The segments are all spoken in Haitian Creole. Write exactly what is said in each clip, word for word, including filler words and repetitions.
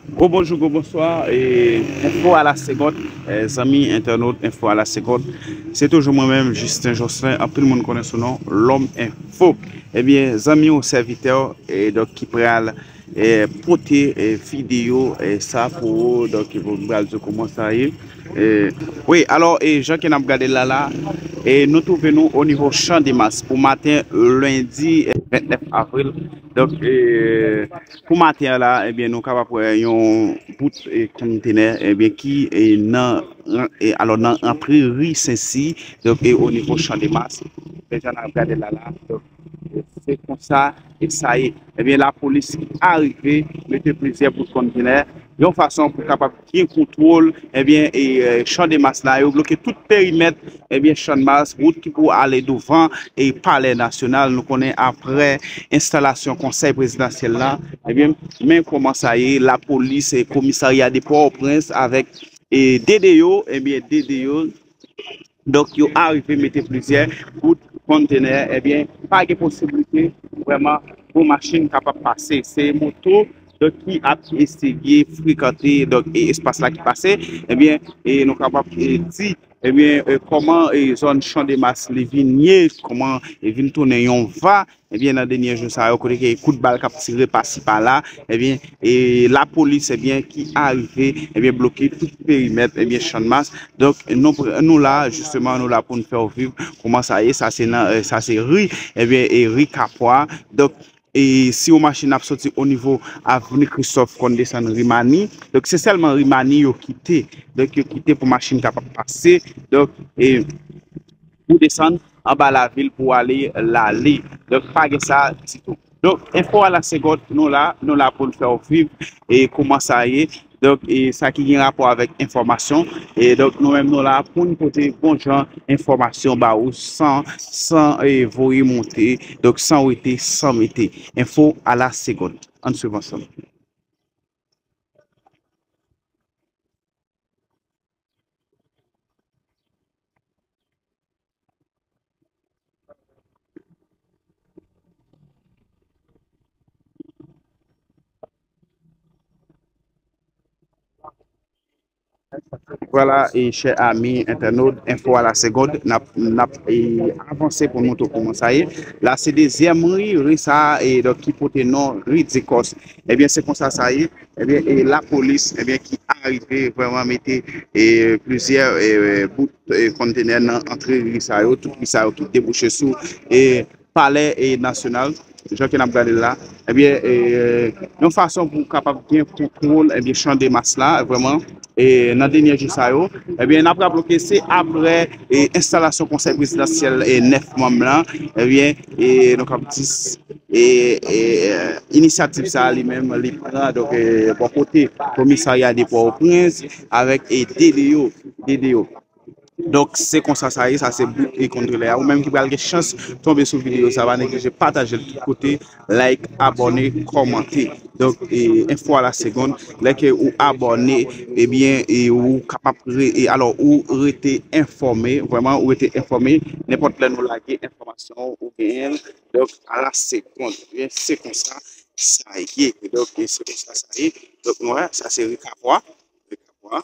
Gwo bonjou, gwo bonswa, e, Enfo a la segond, e, zanmi entènot Enfo a la segond. Se toujou mwen menm, Justin Jocelyn, anpil moun konnen sou non Lòm Enfo. Ebyen, zanmi w, sèvitè w, e, donk, ki pral, e, pote, e, videyo, e, sa pou ou, donk, pou m pral di w kòman sa ye. E, wi, alò, e, jan ke n ap gade l la la, e, nou twouve nou o nivo Chan de Mas pou maten lendi, e, vennèf avril. Donk, e, pou maten an la, ebyen, nou kapab wè yon bout, e, kontenè, ebyen, ki, e, nan, e, alò, nan antre ri Sensi, donk, e, o nivo Chan de Mas. Men jan n ap gade la la, donk, e, se konsa, e sa ye. Ebyen, lapolis ki arive mete plizyè bout kontenè, yon fason pou kapab gen kontwòl, ebyen, e, e, Chan de Mas la, yo bloke tout perimèt, ebyen, Chan de Mas, wout ki pou ale douvan, e, Palè Nasyonal. Nou konnen aprè enstalasyon Konsèy Prezidansyèl la, ebyen, men kòman sa ye, lapolis e komisarya de Pòtoprens avèk, e, D D yo, ebyen, D D yo, donk, yo arive mete plizyè bout kontenè, ebyen, pa gen posiblite vrèman pou machin kapab pase. Se moto, donk, ki ap eseye frekante, donk, e espas la ki pase, ebyen, e nou kapab, e, di, ebyen, e, kòman, e, zòn Chan de Mas li vin ye, kòman, e, vin tounen yon va, ebyen, nan dènye jou sa yo, kote ke kout bal k ap tire pasi pala, ebyen, e lapolis, ebyen, ki arive, ebyen, bloke tout perimèt, ebyen, Chan de Mas. Donk, nou, nou la, jisteman, nou la pou n fè w viv kòman sa ye. Sa se nan, e, sa se ri, ebyen, e ri Kapwa. Donk, e si yon machin ap soti o nivo avni Kristòf konn desann ri Mani, donk, se sèlman ri Mani yo kite. Donk, yo kite pou machin kapab pase. Donk, e pou desann anba lavil pou ale Lale. Donk, pa gen sa ditou. Donk, Enfo a la segond, nou la, nou la pou n fè w viv e kòman sa ye. Donk, e sa ki gen rapò avèk enfòmasyon. E donk, nou menm, nou la pou n pote bon jan enfòmasyon ba ou san, san, e, voye monte, donk, san wete, san mete. Enfo a la segond. Ann swiv ansanm. Vwala, e chè ami entènot, Enfo a la segond, n ap, n ap, e, avanse pou nou montre w kòman sa ye. La, se dezyèm ri, ri sa a, e, donk, ki pote non ri Dikòs. Ebyen, se konsa sa ye. Ebyen, e lapolis, ebyen, ki arive vrèman mete, e, plizyè, e, bout, e, kontenè nan antre ri sa yo, tout ri sa yo ki debouche sou, e, Palè, e, Nasyonal, jan ke n ap gade l la. Ebyen, e, yon fason pou kapab gen kontwòl, ebyen, Chan de Mas la, vrèman, e, nan dènye jou sa yo. Ebyen, n ap raple ke se aprè, e, enstalasyon Konsèy Prezidansyèl, e, nèf manm lan, ebyen, e, donk, ap dis, e, e, e, inisyativ sa a li menm, li pran, donk, e, bò kote Komisarya de Pòtoprens avèk, e, D D yo, D D yo. Donk, se konsa sa ye, sa se bout e kontrelè a. Ou menm ki pral gen chans tonbe sou videyo sa, pa neglije pataje l tout kote, like, abòne, kòmante. Donk, e, Enfo a la segond, lè ke ou abòne, ebyen, e ou kapab re-, e alò, ou rete enfòme, vrèman, ou rete enfòme, nenpòt lè nou lage enfòmasyon, ou genyen l. Donk, a la segond, ebyen, se konsa sa ye. Donk, e se konsa sa ye. Donk, nou wè, sa se ri Kapwa. Ri Kapwa.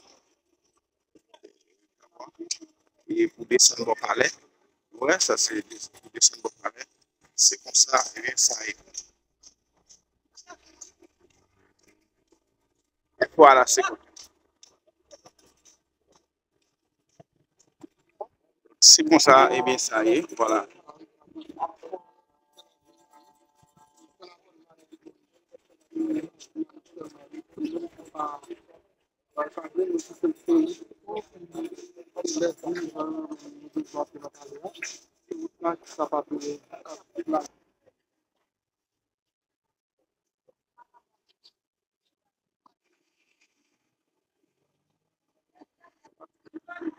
E pou desann bò palè. Ou wè, sa se de-, pou desann bò palè. Se konsa, ebyen, sa ye. Enfo a la segond. Se konsa, ebyen, sa ye. Vwala.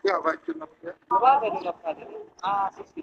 Travay ke n ap fè. Travay ke n ap fè. Ah, se